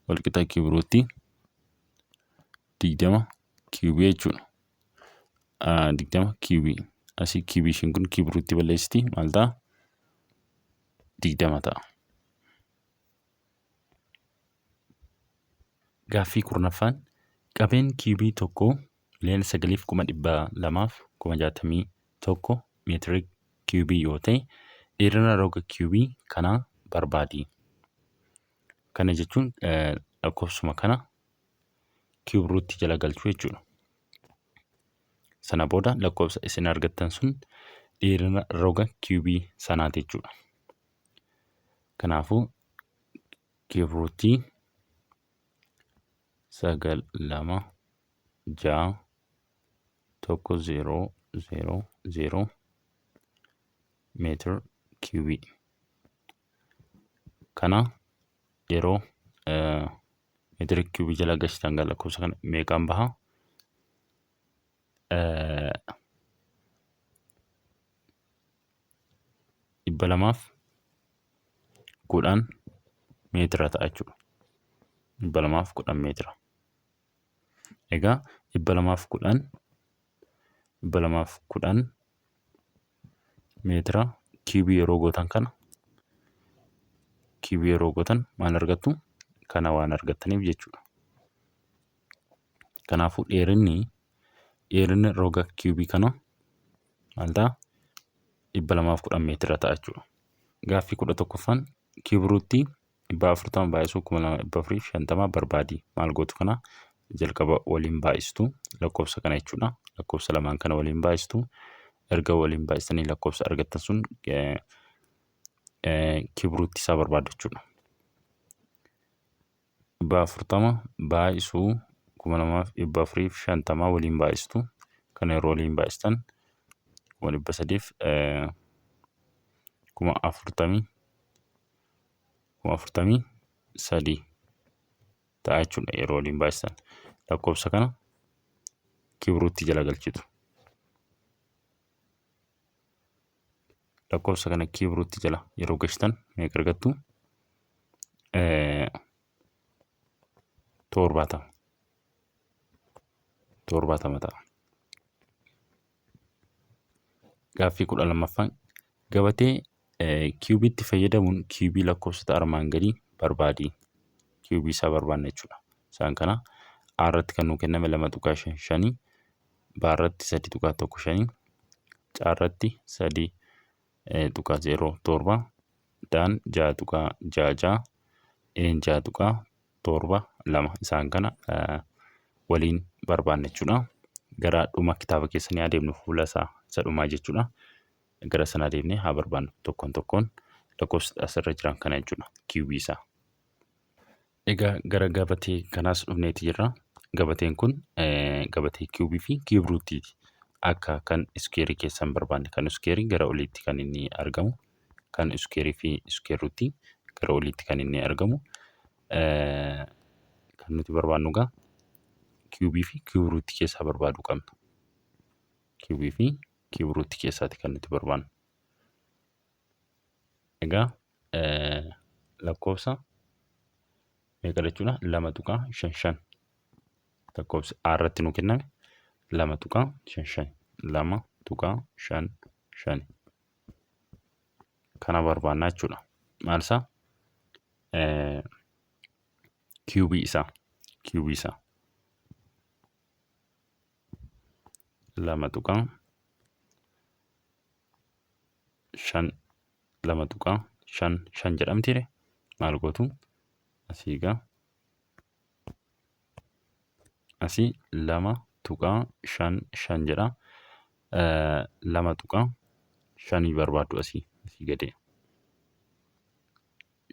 Walqixa kibruutti 20 kiibii jechuudha. 20 kiibii. Asii kiibii ishiin kun kiibruutti balleessiti maal ta'a? 20 ta'a. Gaaffii 10ffaan qabeen kiibii tokkoo 9,200,061 meetirik kiibii yoo ta'e dheerina roga kiibii kanaa barbaadi. Kana jechuun lakkoofsuma kana Cube root jala galchuu jechuudha. Sana booda lakkoofsa isin argattan sun dheerina roga kiubii sanaati jechuudha. Kanaafuu cube root 9 2 6 1 0 0 0 meetir kiubii. Kana yeroo meetira kiubii jala gashitan gaa lakkoofsa kana meeqaan baha? 210 meetira ta'a jechuudha. 210 meetira. Egaa 210 210 meetira kiibii yeroo gootan kana kiibii yeroo gootan maal argattu? Kana waan argattaniif jechuudha. Kanaafuu dheerinni roga kiibii kana maal ta'a? 210 meetira ta'a jechuudha. Gaaffii 11ffaan kiibiruutti 440 baay'isuu 2450 barbaadi. Maal gootu kana jalqaba waliin baay'istu lakkoofsa kana jechuudha. Lakkoofsa lamaan kana waliin baay'istu. Erga waliin baay'istanii lakkoofsa argattan sun kiibruutti isaa barbaadu jechuudha. 440 baay'isuu 2450 waliin baay'istu. Kana yeroo waliin baay'istan kuma dhibba sadiif kuma afurtamii 43,000 ta'a jechuudha yeroo waliin baay'isan. Lakkoofsa kana kibruutti jala galchitu. Lakkoofsa kana kibruutti jala yeroo galchitan meeqa argattu? 70. 70 ta'a. Gaaffii 12ffaan gabatee kiubiitti fayyadamuun kiubii lakkoofsota armaan gadii barbaadi. Kiubii isaa barbaanna jechuudha. Isaan kana A irratti kan nuu kenname lama tuqaa shan shanii, B irratti sadi tuqaa tokko shanii, C irratti sadi tuqaa zeeroo torba, D'n ja'a tuqaa ja'a ja'a, E'n ja'a tuqaa 7 2 isaan kana waliin barbaanna jechuudha. Gara dhuma kitaaba keessanii adeemnu fuula isaa isa dhumaa jechuudha. Gara sana adeemnee haa barbaannu tokkoon tokkoon lakkoofsa asirra jiran kana jechuudha kiubii isaa. Egaa gara gabatee kanaas dhufneeti jirra. Gabateen kun gabatee kiubii fi kiubruutiiti. Akka kan iskeerii keessan barbaanne kan iskeerii gara oliitti kan inni argamu kan iskeerii fi iskeerruutti gara oliitti kan inni argamu. Kan nuti barbaannu egaa kiubii fi kiubruutti keessaa barbaaduu qabna. Kiubii fi kiubruutti keessaati kan nuti barbaannu. Egaa lakkoofsa meeqa jechuudha? 2.55 lakkoofsi A irratti nu kenname 2.55 2.55 kana barbaannaa jechuudha. Maal isaa? Kiubii isaa. Kiubii isaa. 2.5 2.55 jedhamtiire maal gootu asii egaa asii 2.55 jedha 2.5 barbaaddu asii gadee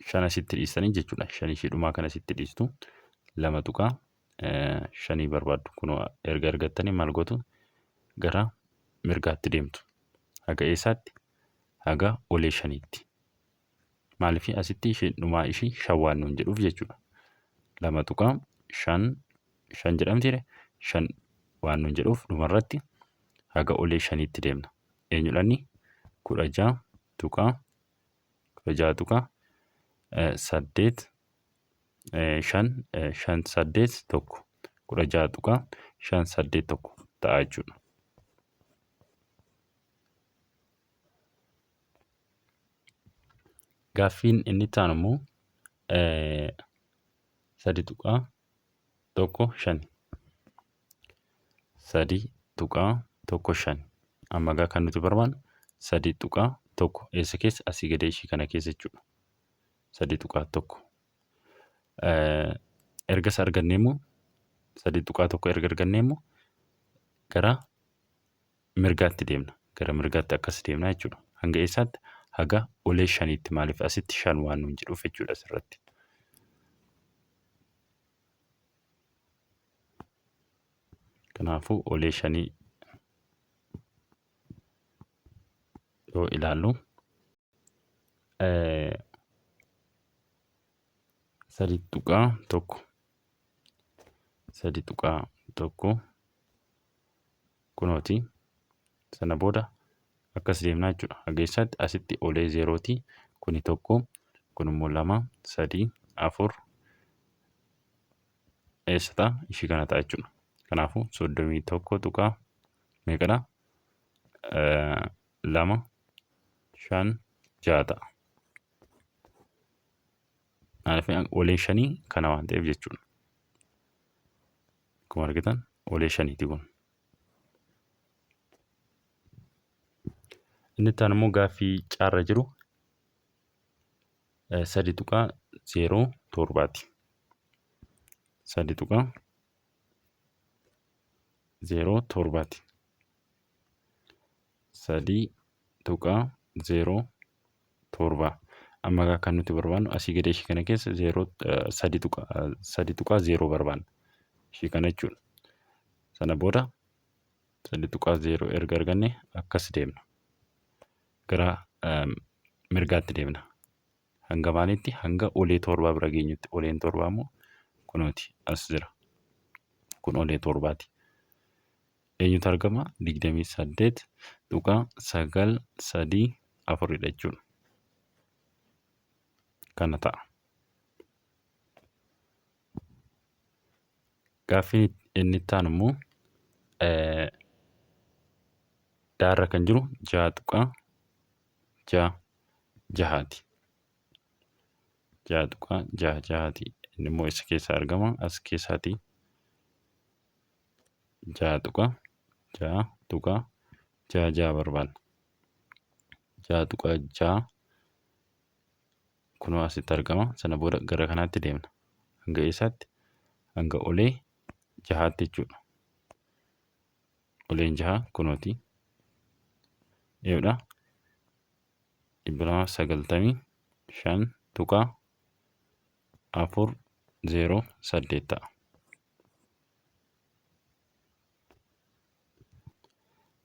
shan asitti dhiistanii jechuudha shan ishee dhumaa kana asitti dhiistu 2.5 barbaaddu kunoo erga argattanii maal gootu gara mirgaatti deemtu haga eessaatti haga olee shaniitti maaliif asitti isheen dhumaa ishii shan waan nuun jedhuuf jechuudha 2.55 jedhamtiire shan waan nuun jedhuuf dhumarratti haga olee shaniitti deemna eenyudhanni kudha ja'a tuqaa kudha ja'a tuqaa saddeet shan shan saddeet tokko 16.581 ta'a jechuudha. Gaaffiin inni itti aanu immoo 3.15. 3.15. Amma egaa kan nuti barbaannu 3.1 eessa keessa asii gadee ishii kana keessa jechuudha. 3.1. Erga isa argannee immoo 3.1 erga argannee immoo gara mirgaatti deemna. Gara mirgaatti akkas deemna jechuudha. Hanga eessaatti? Haga olee shaniitti maaliif asitti shan waan nuun jedhuuf jechuudha asirratti. Kanaafuu olee shanii yoo ilaallu 3.1 3.1 kunooti. Sana booda akkas deemnaa jechuudha. Haga eessaatti? Asitti olee zeerooti. Kuni tokko, kun immoo lama, sadii, afur eessa ta'a? Ishii kana ta'a jechuudha. Kanaafuu 31 tuqaa meeqadha? 2 5 6 ta'a. Maaliif olee shanii kana waan ta'eef jechuudha. Akkuma argitan olee shaniiti kun. Inni itti aanu immoo gaaffii caarra jiru 3.07ti. 3.07ti. 3.07. Amma egaa kan nuti barbaannu asii gadi ishii kana keessa zeeroo 3.0 barbaanna. Ishii kana jechuudha. Sana booda 3.0 erga arganne akkas deemna. Gara mirgaatti deemna. Hanga maaliitti? Hanga olee torbaa bira geenyutti. Oleen torbaa immoo kunooti as jira. Kun olee torbaati. Eenyutu argama? 28.934 dha jechuudha. Kana ta'a. Gaaffiin inni itti aanu immoo daarra kan jiru 6.6 6ti. 6.6 6ti. Inni immoo eessa keessaa argama? As keessaati. 6.6.66 barbaanna. 6.6 kunoo asitti argama. Sana booda gara kanaatti deemna. Hanga eessaatti? Hanga olee jahaatti jechuudha. Oleen jaha kunooti. Eewudha. 295.408 ta'a.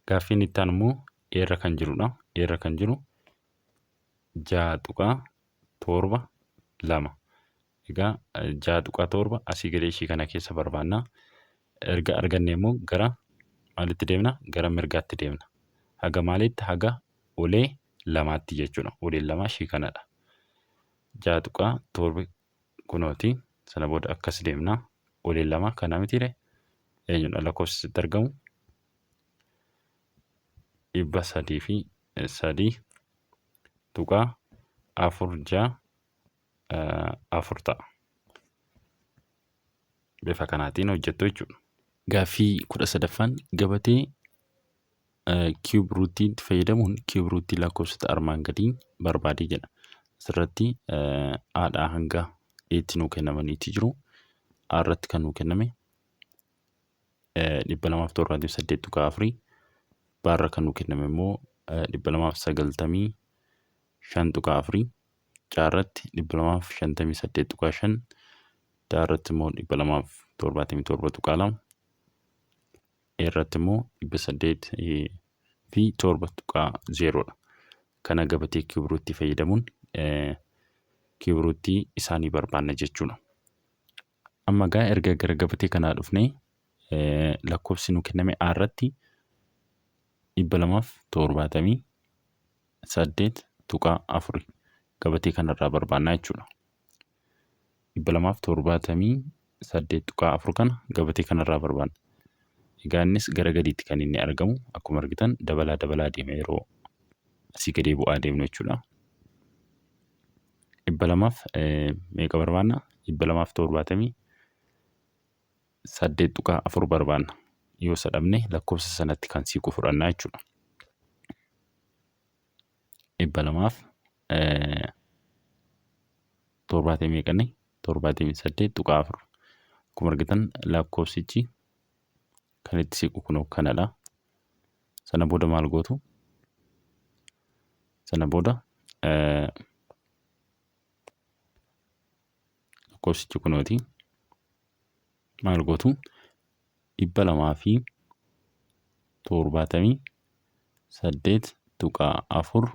Gaaffiin itti aanu immoo eerra kan jirudha. Eerra kan jiru 6.72. Egaa 6.7 asii gadi ishii kana keessa barbaanna. Erga arganne immoo gara maalitti deemna? Gara mirgaatti deemna. Haga maalitti? Haga olee lamaatti jechuudha. Oleen lama ishii kanadha. 6.7 kunooti. Sana booda akkas deemna. Oleen lama kana mitiire? Eenyudha lakkoofsi sitti argamu? 303.464 ta'a. Bifa kanaatiin hojjettu jechuudha. Gaaffii 13ffaan gabatee kiiyub ruutiitti fayyadamuun kiiyub ruutii lakkoofsota armaan gadii barbaadi jedha. Asirratti A'dhaa hanga E'tti nuu kennamaniiti jiru. A irratti kan nuu kenname 278.4, B irra kan nuu kenname immoo 295.4, C irratti 258.5, D irratti immoo 277.2, E irratti immoo 807.0 dha. Kana gabatee kiibruutti fayyadamuun kiibruutti isaanii barbaanna jechuudha. Amma egaa erga gara gabatee kanaa dhufnee lakkoofsi nu kenname A irratti 278.4 gabatee kanarraa barbaannaa jechuudha. 278.4 kana gabatee kanarraa barbaanna. Egaa innis gara gadiitti kan inni argamu akkuma argitan dabalaa dabalaa deema yeroo asii gadee bu'aa deemnu jechuudha. Dhibba lamaaf meeqa barbaanna? 278.4 barbaanna. Yoo isa dhabne lakkoofsa sanatti kan siiqu fudhannaa jechuudha. Dhibba lamaaf torbaatamii meeqanni? 78.4. Akkuma argitan lakkoofsichi kan itti siqu kunoo kanadha. Sana booda maal gootu? Sana booda lakkoofsichi kunooti. Maal gootu? 278.4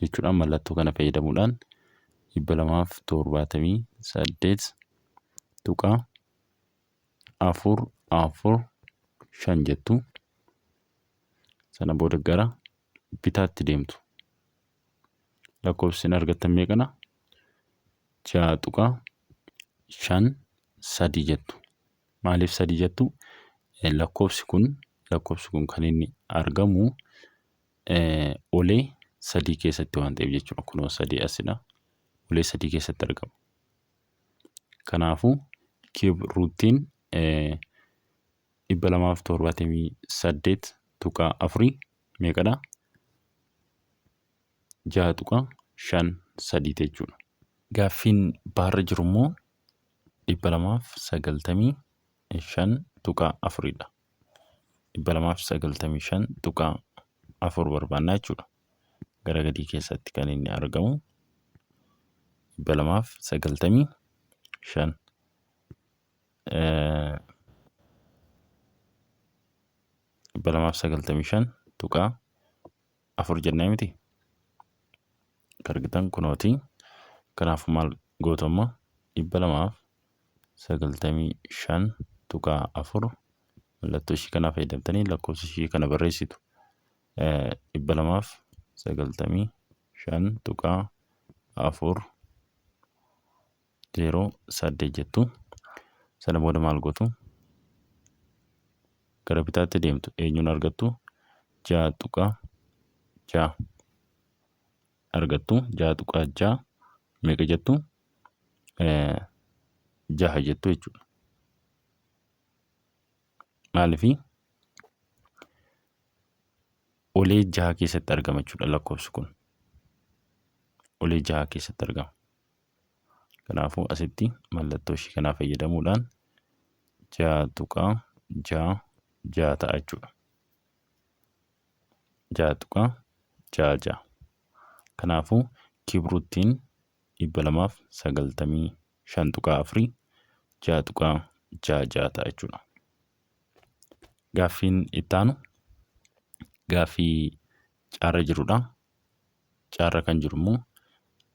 jechuudhaan mallattoo kana fayyadamuudhaan 278.445 jettu. Sana booda gara bitaatti deemtu. Lakkoofsi isin argattan meeqadha? 6.53 jettu. Maaliif sadii jettu? Lakkoofsi kun kan inni argamu olee sadii keessatti waan ta'eef jechuudha. Kunoo sadii asidha. Olee sadii keessatti argama. Kanaafuu cube rootiin 278.4 meeqadha? 6.53 jechuudha. Gaaffiin baarra jiru immoo 295.4dha. 295.4 barbaannaa jechuudha. Gara gadii keessatti kan inni argamu 295. 295.4 jennee miti? Kan argitan kunooti. Kanaafuu maal gootu amma? 295.4 mallattoo ishii kanaa fayyadamtanii lakkoofsa ishii kana barreessitu. 295.408 jettu. Sana booda maal gootu? Gara bitaatti deemtu. Eenyuun argattu? 6.6 argattu. 6.6 meeqa jettu? Jaha jettu jechuudha. Maaliifii? Olee jaha keessatti argama jechuudha lakkoofsi kun. Olee jaha keessatti argama. Kanaafuu asitti mallattoo ishii kanaa fayyadamuudhaan 6.66 ta'a jechuudha. 6.66. Kanaafuu cube rootiin 295.4 6.66 ta'a jechuudha. Gaaffiin itti aanu gaaffii caarra jirudha. Caarra kan jiru immoo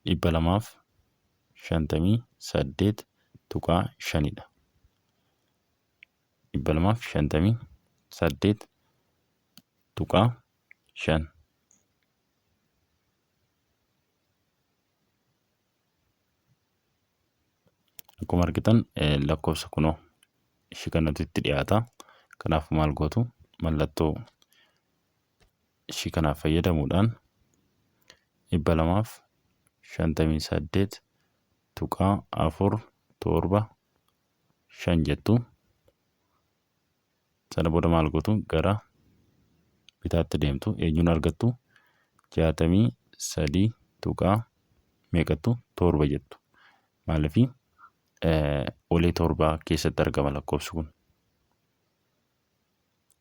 258.5dha. 258.5. Akkuma argitan lakkoofsa kunoo ishii kanatu itti dhiyaata. Kanaaf maal gootu? Mallattoo ishii kanaaf fayyadamuudhaan 258.475 jettu. Sana booda maal gootu? Gara bitaatti deemtu. Eenyuun argattu? 63 tuqaa meeqattu? Torba jettu. Maaliifi? Olee torbaa keessatti argama lakkoofsi kun.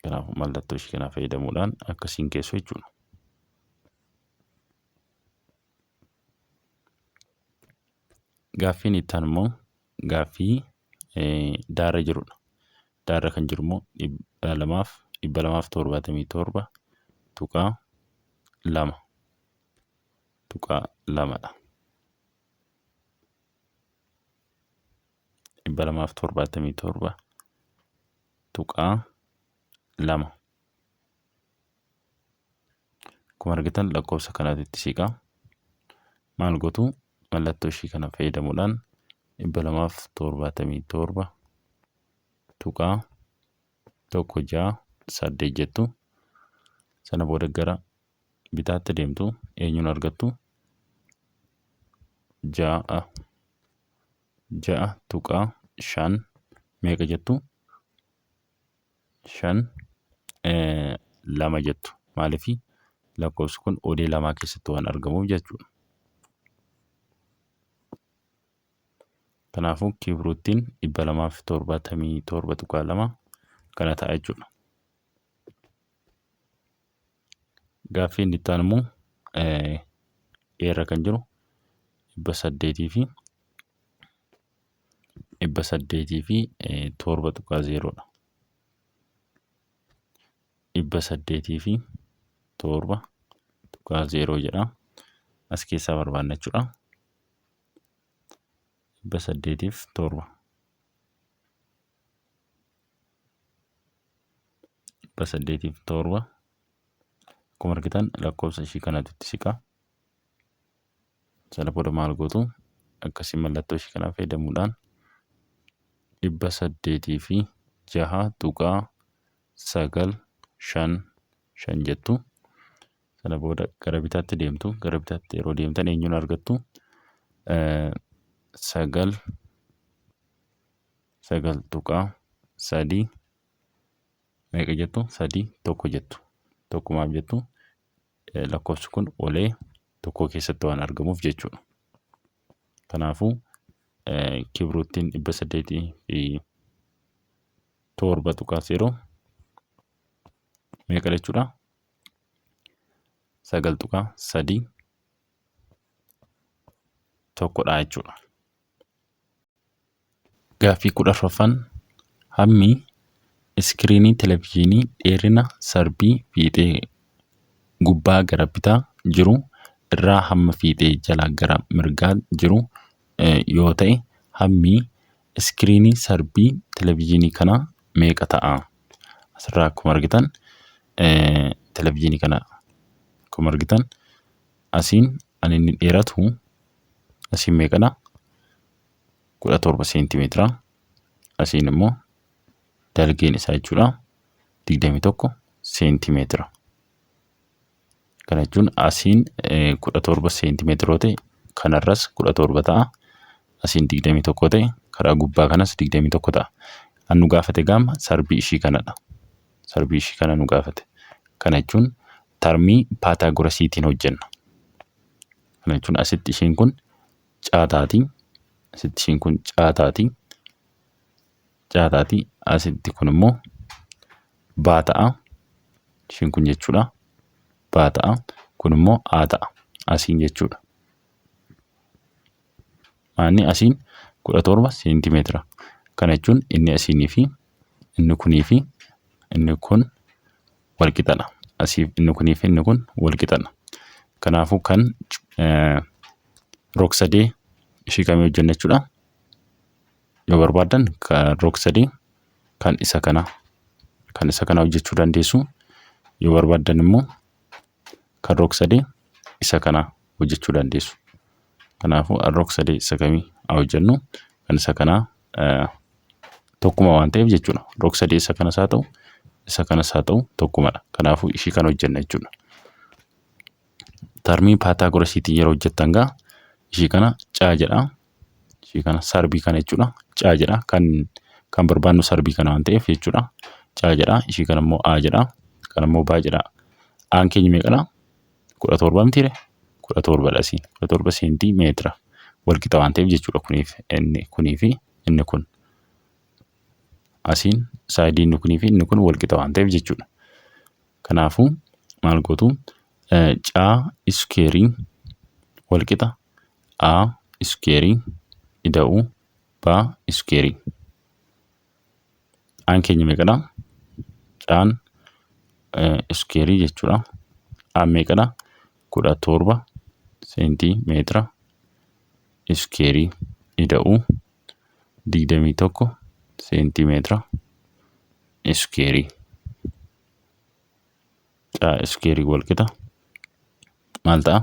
Kanaaf mallattoo ishii kanaa fayyadamuudhaan akkasiin keessu jechuudha. Gaaffiin itti aanu immoo gaaffii daarra jirudha. Daarra kan jiru immoo 277.2 tuqaa lamadha. 277.2. Akkuma argitan lakkoofsa kanaatti itti siqa. Maal gootu? Mallattoo ishii kana fayyadamuudhaan 277.168 jettu. Sana booda gara bitaatti deemtu. Eenyuun argattu? Ja'a 6.5 meeqa jettu? 5 2 jettu. Maaliif? Lakkoofsi kun olee lamaa keessatti waan argamuuf jechuudha. Kanaafuu cube rootiin 277.2 kana ta'a jechuudha. Gaaffii inni itti aanu immoo irra kan jiru 807.0 dha. 807.0 jedha. As keessaa barbaanna jechuudha. 807. 807 akkuma argitan lakkoofsa ishii kanatu itti siqa. Sana booda maal gootu? Akkasii mallattoo ishii kanaa fayyadamuudhaan 806.955 jettu. Sana booda gara bitaatti deemtu. Gara bitaatti yeroo deemtan eenyuun argattu? Sagal sagal tuqaa sadii meeqa jettu? Sadii tokko jettu. Tokkumaaf jettu lakkoofsi kun olee tokko keessatti waan argamuuf jechuudha. Kanaafuu kibruuttiin 807.0 meeqa jechuudha? 9.3 tokkodha jechuudha. Gaaffii 14ffaan hammi iskiriinii televizyiinii dheerina sarbii fiixee gubbaa gara bitaa jiru irraa hamma fiixee jala gara mirgaa jiru yoo ta'e hammi iskiriinii sarbii televizyiinii kanaa meeqa ta'a? Asirraa akkuma argitan televizyiinii kana akkuma argitan asiin ani inni dheeratu asiin meeqadha? 17 seentimeetira. Asiin immoo dalgeen isaa jechuudha 21 seentimeetira. Kana jechuun asiin 17 seentimeetira yoo ta'e kanarras 17 ta'a. Asiin 21 ta'e karaa gubbaa kanas 21 ta'a. Kan nu gaafate gaama sarbii ishii kanadha. Sarbii ishii kana nu gaafate. Kana jechuun tarmii paataagorasiitiin hojjenna. Kana jechuun asitti ishiin kun caa taati. Asitti ishiin kun caa taati. Caa taati. Asitti kun immoo baa ta'a. Ishiin kun jechuudha. Baa ta'a. Kun immoo A ta'a. Asiin jechuudha. Maanni asiin 17 seentimeetira. Kana jechuun inni asiinii fi inni kunii fi inni kun wal qixadha. Asiif inni kunii fi inni kun wal qixadha. Kanaafuu kan rog-sadee ishii kamii hojjenna jechuudha. Yoo barbaaddan kan rog-sadee kan isa kana kan isa kana hojjechuu dandeessu. Yoo barbaaddan immoo kan rog-sadee isa kana hojjechuu dandeessu. Kanaafuu rog-sadee isa kamii haa hojjennu kan isa kanaa tokkuma waan ta'eef jechuudha. Rog-sadee isa kanas haa ta'u isa kanas haa ta'u tokkumadha. Kanaafuu ishii kana hojjenna jechuudha. Tarmii paataagorasiitiin yeroo hojjettan gaa ishii kana caa jedha. Ishii kana sarbii kana jechuudha. Caa jedha. Kan barbaannu sarbii kana waan ta'eef jechuudha. Caa jedha. Ishii kana immoo A jedha. Kana immoo B jedha. Aan keenya meeqadha? 17 mitiire? 17 dha asiin. 17 seentimeetira wal qixa waan ta'eef jechuudha kuniif inni kunii fi inni kun. Asiin saayidii inni kunii fi inni kun wal qixa waan ta'eef jechuudha. Kanaafuu maal gootu? Caa iskeerii wal qixa A iskeerii ida'uu B iskeerii. Aan keenya meeqadha? Caan iskeerii jechuudha. Aan meeqadha? 17 seentimeetira iskeerii ida'uu 21 seentimeetira iskeerii. Caa iskeerii wal qixa maal ta'a?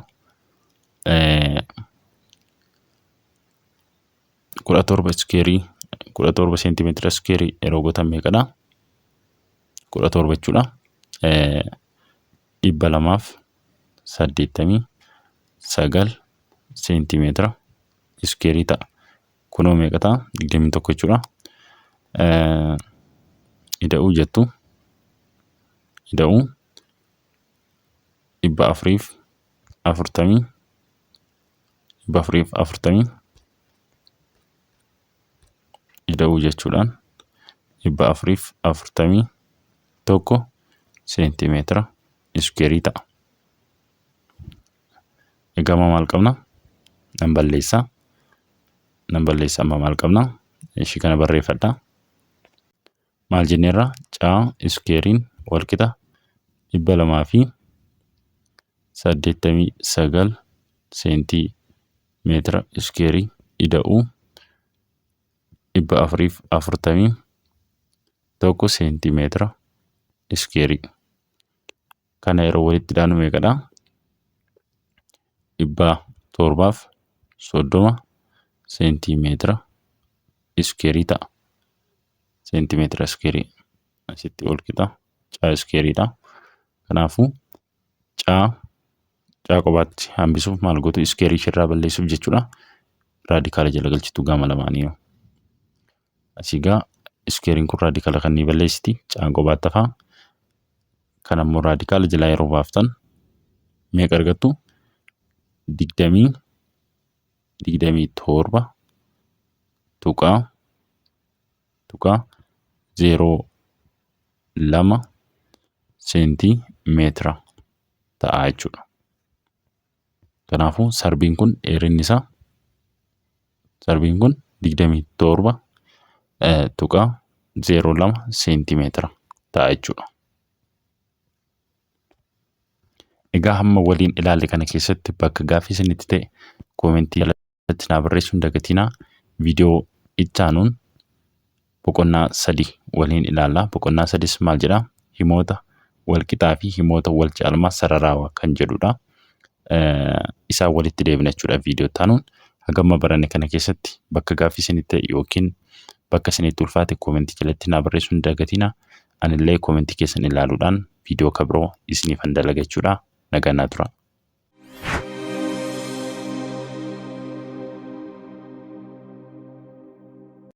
17 iskeerii 17 seentimeetira iskeerii yeroo gootan meeqadha? 17 jechuudha. 289 seentimeetira iskeerii ta'a. Kunoo meeqa ta'a? 21 jechuudha. Ida'uu jettu. Ida'uu 440 440 Ida'uu jechuudhaan 441 seentimeetira iskuweerii ta'a. Egaa amma maal qabna? Nan balleessaa. Nan balleessa amma maal qabna? Ishii kana barreeffadha. Maal jenneerra? Caa iskuweeriin walqixa 289 seentii meetira iskuweerii ida'uu 441 seentimeetira iskuweerii. Kana yeroo walitti daanu meeqadha? 730 seentimeetira iskuweerii ta'a. Seentimeetira iskuweerii asitti wal qixa caa iskuweeriidha. Kanaafuu caa caa qobaatti hambisuuf maal gootu? Iskuweerii ishirraa balleessuuf jechuudha. Raadikaala jala galchitu gama lamaanii. Asii gaa iskuweeriin kun raadikaala kan ni balleessiti. Caan qobaatti hafaa. Kan ammoo raadikaala jalaa yeroo baaftan meeqa argattu? 27 tuqaa tuqaa 02 seentii meetira ta'a jechuudha. Kanaafuu sarbiin kun dheerinni isaa sarbiin kun 27 tuqaa 02 seentimeetira ta'a jechuudha. Egaa hamma waliin ilaalle kana keessatti bakka gaaffii isinitti ta'e koomentii jalatti naa barreessuu hin dagatinaa. Viidiyoo itti aanuun boqonnaa 3 waliin ilaalla. Boqonnaa sadis maal jedhaa? Himoota walqixaa fi himoota wal caalmaa sararaawaa kan jedhudha. Isaan walitti deebina jechuudha viidiyoo itti aanuun. Hagamma baranne kana keessatti bakka gaaffii isinitti ta'e yookiin bakka isinitti ulfaate koomentii jalatti naa barreessuu hin dagatinaa. Anillee koomentii keessan ilaaluudhaan viidiyoo ka biroo isiniifan dalaga jechuudha. Nagaan naa turaa.